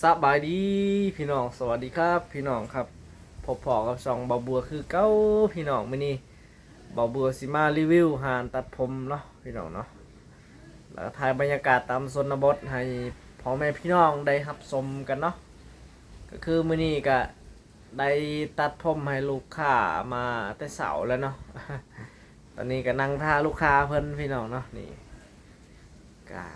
ສະບາຍດີພີ່ນ້ອງ ສະຫວັດດີຄັບພີ່ນ້ອງຄັບ ພົບພໍ້ກັບຊ່ອງບ່າວບົວຄືເກົ່າພີ່ນ້ອງ. ມື້ນີ້ບ່າວບົວຊິມາຣີວິວຮ້ານຕັດຜົມເນາະພີ່ນ້ອງເນາະ ແລ້ວກະຖ່າຍບັນຍາກາດຕາມຊົນນະບົດໃຫ້ພໍ່ແມ່ພີ່ນ້ອງໄດ້ຮັບຊົມກັນເນາະ. ກະຄືມື້ນີ້ກະໄດ້ຕັດຜົມໃຫ້ລູກຄ້າມາແຕ່ເຊົ້າແລ້ວເນາະ. ຕອນນີ້ກະນັ່ງຖ້າລູກຄ້າເພິ່ນພີ່ນ້ອງເນາະ. ນີ້ກະ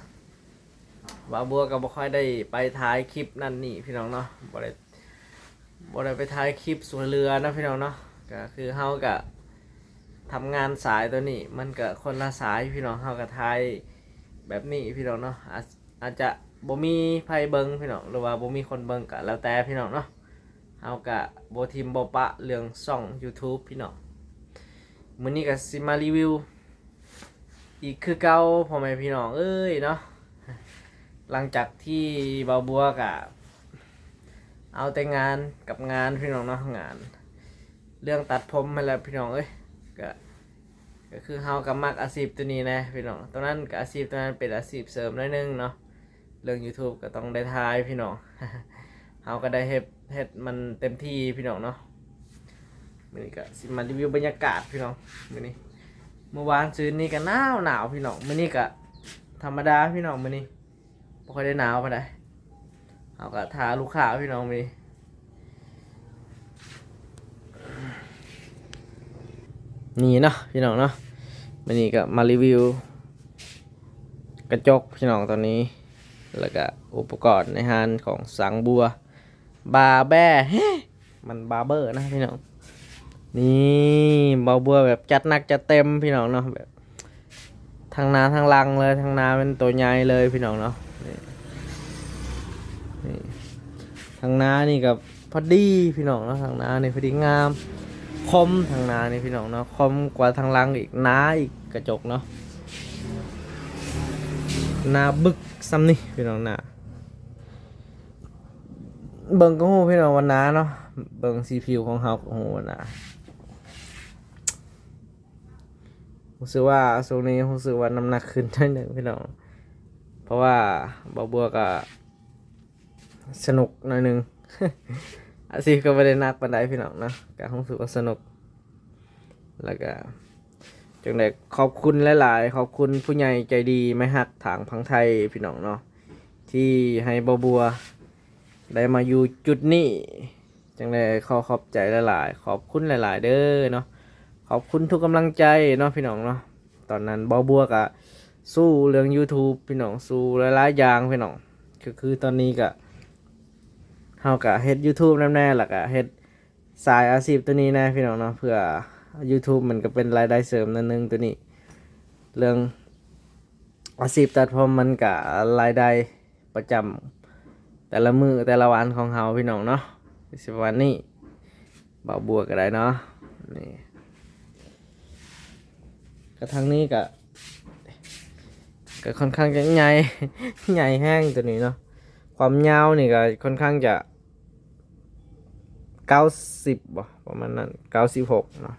ບ່າວບົວກໍບໍ່ຄ່ອຍໄດ້ໄປຖ່າຍຄລິບນັ້ນນີ້ພີ່ນ້ອງເນາະ ບໍ່ໄດ້ ບໍ່ໄດ້ໄປຖ່າຍຄລິບຊ່ວຍເຫຼືອເນາະພີ່ນ້ອງເນາະ. ກໍຄືເຮົາກໍທຳງານສາຍຕົວນີ້ ມັນກໍຄົນລະສາຍພີ່ນ້ອງ ເຮົາກໍຖ່າຍແບບນີ້ພີ່ນ້ອງເນາະ ອາດ ອາດຈະບໍ່ມີໃຜເບິ່ງພີ່ນ້ອງ ຫຼືວ່າບໍ່ມີຄົນເບິ່ງກໍແລ້ວແຕ່ພີ່ນ້ອງເນາະ. ເຮົາກະບໍ່ຖິ້ມບໍ່ປະເລື່ອງຊ່ອງ YouTube ພີ່ນ້ອງ. ມື້ນີ້ກະຊິມາຣີວິວອີກຄືເກົ່າ ພໍ່ແມ່ພີ່ນ້ອງເອີຍເນາະ. ຫຼັງຈາກທີ່ບ່າວບົວກະເອົາແຕ່ງານກັບງານພີ່ນ້ອງເນາະ ງານເລື່ອງຕັດຜົມຫັ້ນແຫຼະພີ່ນ້ອງເອີຍ. ກະ ກະຄືເຮົາກະມັກອາຊີບຕົວນີ້ແດ່ພີ່ນ້ອງ ຕົວນັ້ນກະອາຊີບ ຕົວນັ້ນເປັນອາຊີບເສີມໜ້ອຍໜຶ່ງເນາະ. ເລື່ອງ YouTube ກໍຕ້ອງໄດ້ຖ່າຍພີ່ນ້ອງ ເຮົາກໍໄດ້ເຮັດ ເຮັດມັນເຕັມທີ່ພີ່ນ້ອງເນາະ. ມື້ນີ້ກໍຊິມາຣີວິວບັນຍາກາດພີ່ນ້ອງ. ມື້ນີ້ ມື້ວານຊືນນີ້ກໍໜາວໆ ພີ່ນ້ອງ ມື້ນີ້ກໍທຳມະດາພີ່ນ້ອງ ມື້ນີ້ບໍ່ຄ່ອຍໄດ້ໜາວປານໃດ. ເຮົາກໍຖ້າລູກຄ້າພີ່ນ້ອງ ມື້ນີ້ ນີ້ເນາະພີ່ນ້ອງເນາະ. ມື້ນີ້ກໍມາຣີວິວກະຈົກພີ່ນ້ອງຕອນນີ້ ແລ້ວກະອຸປະກອນໃນຮ້ານຂອງຊ່າງບົວ ບາແບ ເຮ ມັນບາເບີນະພີ່ນ້ອງ. ນີ້ບ່າວບົວແບບຈັດໜັກຈັດເຕັມພີ່ນ້ອງເນາະ ແບບທັງໜ້າທັງຫຼັງເລີຍ ທັງໜ້າເປັນໂຕໃຫຍ່ເລີຍພີ່ນ້ອງເນາະ. ນີ້ ນີ້ ທາງໜ້ານີ້ກໍພໍດີພີ່ນ້ອງເນາະ ທາງໜ້ານີ້ພໍດີງາມ ຄົມທາງໜ້ານີ້ພີ່ນ້ອງເນາະ ຄົມກວ່າທາງຫຼັງອີກ ໜາອີກກະຈົກເນາະ ໜາບຶກສ່ຳນີ້ພີ່ນ້ອງ ໜາ ເບິ່ງກໍຮູ້ພີ່ນ້ອງວ່າໜາເນາະ ເບິ່ງສີຜິວຂອງເຮົາກໍຮູ້ວ່າໜາ. ຮູ້ສຶກວ່າຊ່ວງນີ້ຮູ້ສຶກວ່ານ້ຳໜັກຂຶ້ນໜ້ອຍໜຶ່ງພີ່ນ້ອງ ເພາະວ່າບ່າວບົວກໍສະໜຸກໜ້ອຍໜຶ່ງ ອາຊີບກໍບໍ່ໄດ້ໜັກປານໃດພີ່ນ້ອງເນາະ ກໍຮູ້ສຶກວ່າສະໜຸກ. ແລ້ວກໍຈັ່ງໃດຂອບຄຸນຫຼາຍໆ ຂອບຄຸນຜູ້ໃຫຍ່ໃຈດີ ໄມ້ຮັກທາງຝັ່ງໄທພີ່ນ້ອງເນາະ ທີ່ໃຫ້ບ່າວບົວໄດ້ມາຢູ່ຈຸດນີ້. ຈັ່ງໃດຂໍຂອບໃຈຫຼາຍໆ ຂອບຄຸນຫຼາຍໆເດີເນາະ ຂອບຄຸນທຸກກຳລັງໃຈເນາະພີ່ນ້ອງເນາະ. ຕອນນັ້ນບ່າວບົວກະສູ້ເລື່ອງ YouTube ພີ່ນ້ອງ ສູ້ຫຼາຍໆຢ່າງພີ່ນ້ອງ ກໍຄືຕອນນີ້ກະເຮົາກະເຮັດ YouTube ນຳແດ່ ແລ້ວກະເຮັດສາຍອາຊີບຕົວນີ້ແດ່ພີ່ນ້ອງເນາະ ເພື່ອ YouTube ມັນກະເປັນລາຍໄດ້ເສີມໜ້ອຍໜຶ່ງຕົວນີ້ ເລື່ອງອາຊີບຕັດຜົມມັນກະລາຍໄດ້ ປະຈຳແຕ່ລະມື້ແຕ່ລະວັນຂອງເຮົາພີ່ນ້ອງເນາະ ຊິປະມານນີ້ ບ່າວບົວກໍໄດ້ເນາະ. ນີ້ ກະທາງນີ້ກະ ກະຄ່ອນຂ້າງຈະໃຫຍ່ ໃຫຍ່ແຮງຕົວນີ້ເນາະ ຄວາມຍາວນີ້ກະຄ່ອນຂ້າງຈະ ເກົ້າສິບບໍ່ ປະມານນັ້ນ ເກົ້າສິບຫົກເນາະ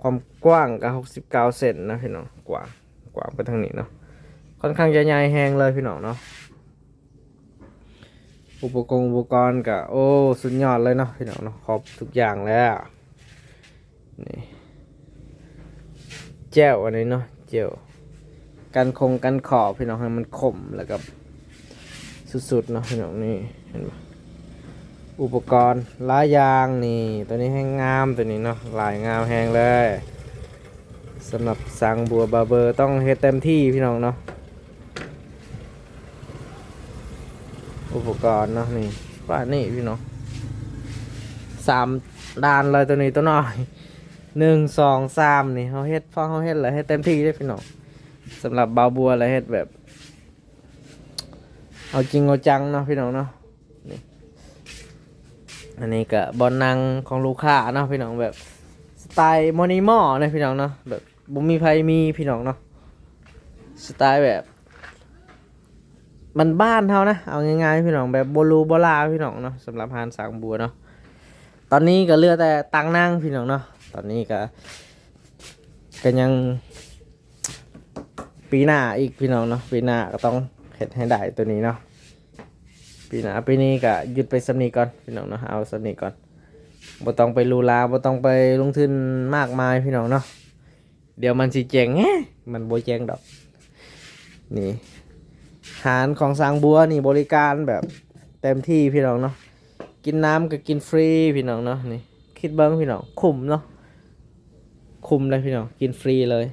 ຄວາມກວ້າງກະຫົກສິບເກົ້າເຊັນນະພີ່ນ້ອງ ກວ້າງ ກວ້າງໄປທາງນີ້ເນາະ ຄ່ອນຂ້າງຈະໃຫຍ່ແຮງເລີຍພີ່ນ້ອງເນາະ. ອຸປະກົງອຸປະກອນກະ ໂອ້ ສຸດຍອດເລີຍເນາະພີ່ນ້ອງເນາະ ຄົບທຸກຢ່າງແລ້ວ. ນີ້ ແຈ່ວອັນນີ້ເນາະ ແຈ່ວກັນຄົງກັນຂອບພີ່ນ້ອງ ໃຫ້ມັນຄົມ ແລ້ວກໍສຸດໆເນາະພີ່ນ້ອງ. ນີ້ເຫັນບໍ່ ອຸປະກອນຫຼາຍຢ່າງນີ້ ຕົວນີ້ແຮງງາມ ຕົວນີ້ເນາະ ລາຍງາມແຮງເລີຍ. ສຳລັບຊ່າງບົວບາເບີ ຕ້ອງເຮັດເຕັມທີ່ພີ່ນ້ອງເນາະ. ອຸປະກອນເນາະ ນີ້ປານນີ້ພີ່ນ້ອງ ສາມດ້ານເລີຍ ຕົວນີ້ຕົວນ້ອຍ ໜຶ່ງ ສອງ ສາມ ນີ້ ເຮົາເຮັດ ເຮົາເຮັດແລ້ວເຮັດເຕັມທີ່ເດ້ພີ່ນ້ອງ. ສຳລັບບ່າວບົວລະເຮັດແບບເອົາຈິງເອົາຈັງເນາະພີ່ນ້ອງເນາະ. ນີ້ ອັນນີ້ກະບ່ອນນັ່ງຂອງລູກຄ້າເນາະພີ່ນ້ອງ ແບບສະໄຕມໍນີມໍເນາະພີ່ນ້ອງເນາະ ແບບບໍ່ມີໃຜມີພີ່ນ້ອງເນາະ ສະໄຕແບບ ບ້ານໆເຮົານະ ເອົາງ່າຍໆພີ່ນ້ອງ ແບບບໍ່ຫຼູບໍ່ຫຼາພີ່ນ້ອງເນາະ. ສຳລັບຮ້ານຊ່າງບົວເນາະ ຕອນນີ້ກໍເຫຼືອແຕ່ຕັ່ງນັ່ງພີ່ນ້ອງເນາະ. ຕອນນີ້ກໍ ກໍຍັງ ປີໜ້າອີກພີ່ນ້ອງເນາະ ປີໜ້າກໍຕ້ອງເຮັດໃຫ້ໄດ້ຕົວນີ້ເນາະ. ປີໜ້າ ປີນີ້ກະຢຸດໄປສ່ຳນີ້ກ່ອນພີ່ນ້ອງເນາະ ເອົາສ່ຳນີ້ກ່ອນ ບໍ່ຕ້ອງໄປຫຼູຫຼາ ບໍ່ຕ້ອງໄປລົງທຶນມາກມາຍພີ່ນ້ອງເນາະ ດຽວມັນຊິເຈັງ ມັນບໍ່ເຈັງດອກ. ນີ້ ຮ້ານຂອງຊ່າງບົວນີ້ບໍລິການແບບເຕັມທີ່ພີ່ນ້ອງເນາະ ກິນນ້ຳກໍກິນຟຣີພີ່ນ້ອງເນາະ ນີ້ ຄິດເບິ່ງພີ່ນ້ອງ ຄຸ້ມເນາະ ຄຸ້ມເລີຍພີ່ນ້ອງ ກິນຟຣີເລີຍ.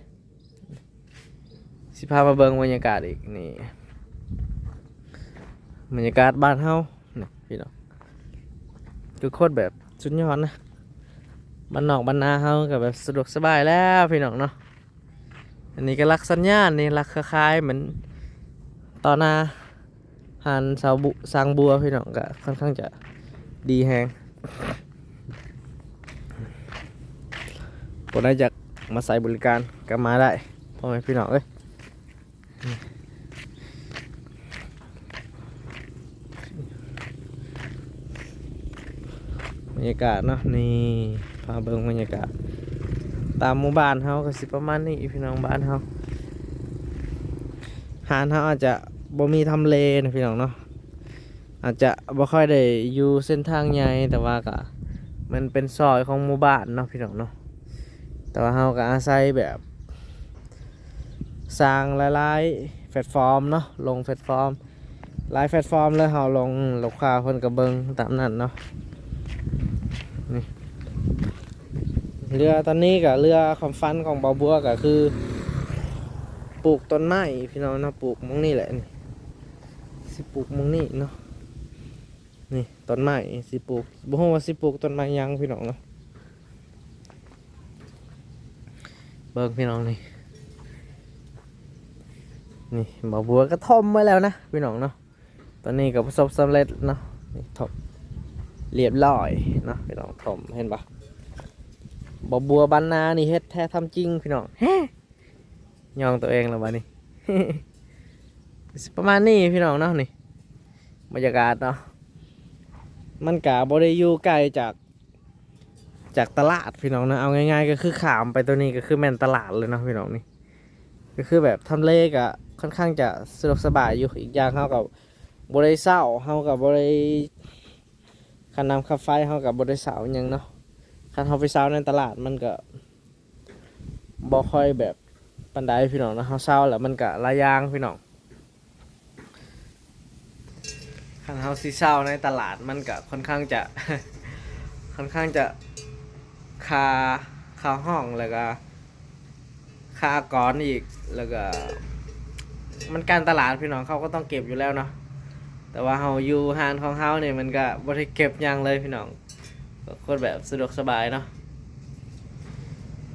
ຊິພາມາເບິ່ງບັນຍາກາດອີກ ນີ້ ບັນຍາກາດບ້ານເຮົາ ນີ້ພີ່ນ້ອງ ຄືໂຄດແບບສຸດຍອດນະ ບ້ານນອກບ້ານນາເຮົາກໍແບບສະດວກສະບາຍແລ້ວພີ່ນ້ອງເນາະ. ອັນນີ້ກໍຫຼັກສັນຍານນີ້ ຫຼັກເຄືອຂ່າຍ ມັນຕໍ່ໜ້າຮ້ານຊາວບຸ ຊ່າງບົວພີ່ນ້ອງ ກໍຄ່ອນຂ້າງຈະດີແຮງ ຜູ້ໃດຢາກມາໃຊ້ບໍລິການກໍມາໄດ້ ພໍ່ແມ່ພີ່ນ້ອງເອີຍ. ບັນຍາກາດເນາະ ນີ້ ພາເບິ່ງບັນຍາກາດຕາມໝູ່ບ້ານເຮົາກໍຊິປະມານນີ້ພີ່ນ້ອງ ບ້ານເຮົາ ຮ້ານເຮົາອາດຈະບໍ່ມີທຳເລນະພີ່ນ້ອງເນາະ ອາດຈະບໍ່ຄ່ອຍໄດ້ຢູ່ເສັ້ນທາງໃຫຍ່ ແຕ່ວ່າກໍມັນເປັນຊອຍຂອງໝູ່ບ້ານເນາະພີ່ນ້ອງເນາະ ແຕ່ວ່າເຮົາກໍອາໄສແບບ ສ້າງຫຼາຍໆແພລດຟອມເນາະ ລົງແພລດຟອມ ຫຼາຍແພລດຟອມເລີຍ ເຮົາລົງ ລູກຄ້າເພິ່ນກໍເບິ່ງຕາມນັ້ນເນາະ. ນີ້ ເຫຼືອຕອນນີ້ກໍເຫຼືອຄວາມຝັນຂອງບ່າວບົວກໍຄືປູກຕົ້ນໄມ້ພີ່ນ້ອງເນາະ ປູກໝ່ອງນີ້ແຫຼະ ນີ້ ຊິປູກໝ່ອງນີ້ເນາະ. ນີ້ ຕົ້ນໄມ້ຊິປູກ ບໍ່ຮູ້ວ່າຊິປູກຕົ້ນໄມ້ຫຍັງພີ່ນ້ອງເນາະ. ເບິ່ງພີ່ນ້ອງນີ້ ນີ້ບ່າວບົວກໍຖົມໄວ້ແລ້ວນະພີ່ນ້ອງເນາະ. ຕອນນີ້ກໍປະສົບສຳເລັດເນາະ ນີ້ຖົມລຽບລ້ອຍເນາະພີ່ນ້ອງ. ຖົມ ເຫັນບໍ່ ບ່າວບົວບ້ານນານີ້ເຮັດແທ້ທຳຈິງພີ່ນ້ອງ. ແຮະ ຍ້ອງຕົວເອງແລ້ວບາດນີ້ ກໍຊິປະມານນີ້ພີ່ນ້ອງເນາະ. ນີ້ບັນຍາກາດເນາະ ມັນກະບໍ່ໄດ້ຢູ່ໄກຈາກ ຈາກຕະຫຼາດພີ່ນ້ອງເນາະ. ເອົາງ່າຍໆກໍຄືຂ້າມໄປຕົວນີ້ກໍຄືແມ່ນຕະຫຼາດເລີຍເນາະພີ່ນ້ອງ. ນີ້ກໍຄືແບບທຳເລກໍຄ່ອນຂ້າງຈະສະດວກສະບາຍຢູ່ ອີກຢ່າງເຮົາກໍບໍ່ໄດ້ເຊົ່າ ເຮົາກໍບໍ່ໄດ້ ຄ່ານ້ຳຄ່າໄຟເຮົາກໍບໍ່ໄດ້ເຊົ່າຫຍັງເນາະ. ຄັນເຮົາໄປເຊົ່າໃນຕະຫຼາດມັນກໍ ບໍ່ຄ່ອຍແບບປານໃດພີ່ນ້ອງເນາະ. ເຮົາເຊົ່າແລ້ວມັນກະຫຼາຍຢ່າງພີ່ນ້ອງ. ຄັນເຮົາຊິເຊົ່າໃນຕະຫຼາດມັນກະຄ່ອນຂ້າງຈະ ຄ່ອນຂ້າງຈະຄ່າ ຄ່າຫ້ອງ ແລ້ວກະຄ່າອາກອນອີກ ແລ້ວກະມັນການຕະຫຼາດພີ່ນ້ອງ ເຂົາກໍຕ້ອງເກັບຢູ່ແລ້ວເນາະ. ແຕ່ວ່າເຮົາຢູ່ຮ້ານຂອງເຮົານີ້ມັນກະບໍ່ໄດ້ເກັບຫຍັງເລີຍພີ່ນ້ອງ. ກໍໂຄດແບບສະດວກສະບາຍເນາະ.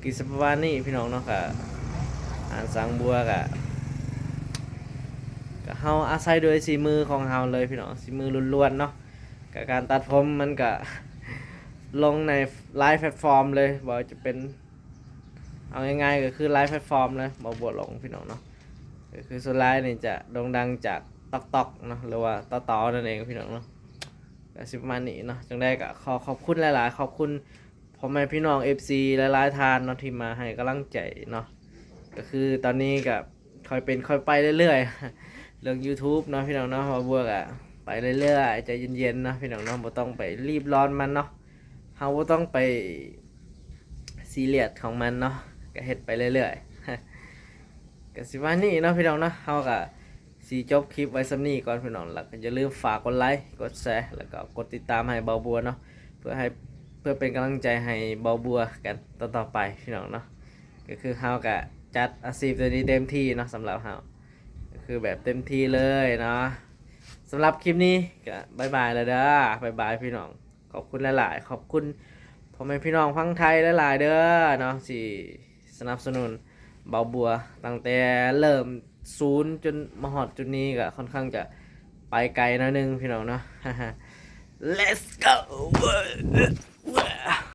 ກໍຊິປະມານນີ້ພີ່ນ້ອງເນາະ. ກະ ອາຫານຊ່າງບົວກະ ກະເຮົາອາໄສໂດຍສີມືຂອງເຮົາເລີຍພີ່ນ້ອງ ສີມືລ້ວນໆເນາະ. ກະການຕັດຜົມມັນກະລົງໃນຫຼາຍແພລດຟອມເລີຍ ບໍ່ວ່າຈະເປັນ ເອົາງ່າຍໆກໍຄືຫຼາຍແພລດຟອມເລີຍ ບ່າວບົວລົງພີ່ນ້ອງເນາະ. ກໍຄືສ່ວນຫຼາຍນີ້ຈະໂດ່ງດັງຈາກ TikTok ເນາະ ຫຼືວ່າ TikTok ນັ້ນເອງພີ່ນ້ອງເນາະ. ກໍຊິປະມານນີ້ເນາະ. ຈັ່ງໃດກໍຂໍຂອບຄຸນຫຼາຍໆ ຂອບຄຸນພໍ່ແມ່ພີ່ນ້ອງ ເອັຟຊີ ຫຼາຍໆທ່ານເນາະ ທີ່ມາໃຫ້ກຳລັງໃຈເນາະ. ກໍຄືຕອນນີ້ກໍຄ່ອຍເປັນຄ່ອຍໄປເລື້ອຍໆ ເລື່ອງ YouTube ເນາະພີ່ນ້ອງເນາະ. ບ່າວບົວກໍໄປເລື້ອຍໆ ໃຈເຢັນໆເນາະພີ່ນ້ອງເນາະ ບໍ່ຕ້ອງໄປຣີບຮ້ອນມັນເນາະ. ເຮົາບໍ່ຕ້ອງໄປຊີຣຽສຂອງມັນເນາະ ກໍເຮັດໄປເລື້ອຍໆ. ກໍຊິປະມານນີ້ເນາະພີ່ນ້ອງເນາະ. ເຮົາກໍຊິຈົບຄລິບໄວ້ສ່ຳນີ້ກ່ອນພີ່ນ້ອງ ແລ້ວກໍຢ່າລືມຝາກກົດໄລ ກົດແຊ ແລ້ວກໍກົດຕິດຕາມໃຫ້ບ່າວບົວເນາະ ເພື່ອໃຫ້ ເພື່ອເປັນກຳລັງໃຈໃຫ້ບ່າວບົວກັນຕໍ່ໆໄປພີ່ນ້ອງເນາະ. ກໍຄືເຮົາກໍຈັດອາຊີບຕົວນີ້ເຕັມທີ່ເນາະ ສຳລັບເຮົາ ກໍຄືແບບເຕັມທີ່ເລີຍເນາະ. ສຳລັບຄລິບນີ້ກໍບາຍບາຍແລ້ວເດີ ບາຍບາຍພີ່ນ້ອງ. ຂອບຄຸນຫຼາຍໆ ຂອບຄຸນພໍ່ແມ່ພີ່ນ້ອງຝັ່ງໄທຫຼາຍໆເດີເນາະ ທີ່ສະໜັບສະໜູນບ່າວບົວຕັ້ງແຕ່ເລີ່ມສູນຈົນມາຮອດຈຸດນີ້ ກໍຄ່ອນຂ້າງຈະໄປໄກໜ້ອຍໜຶ່ງພີ່ນ້ອງເນາະ. Let's go.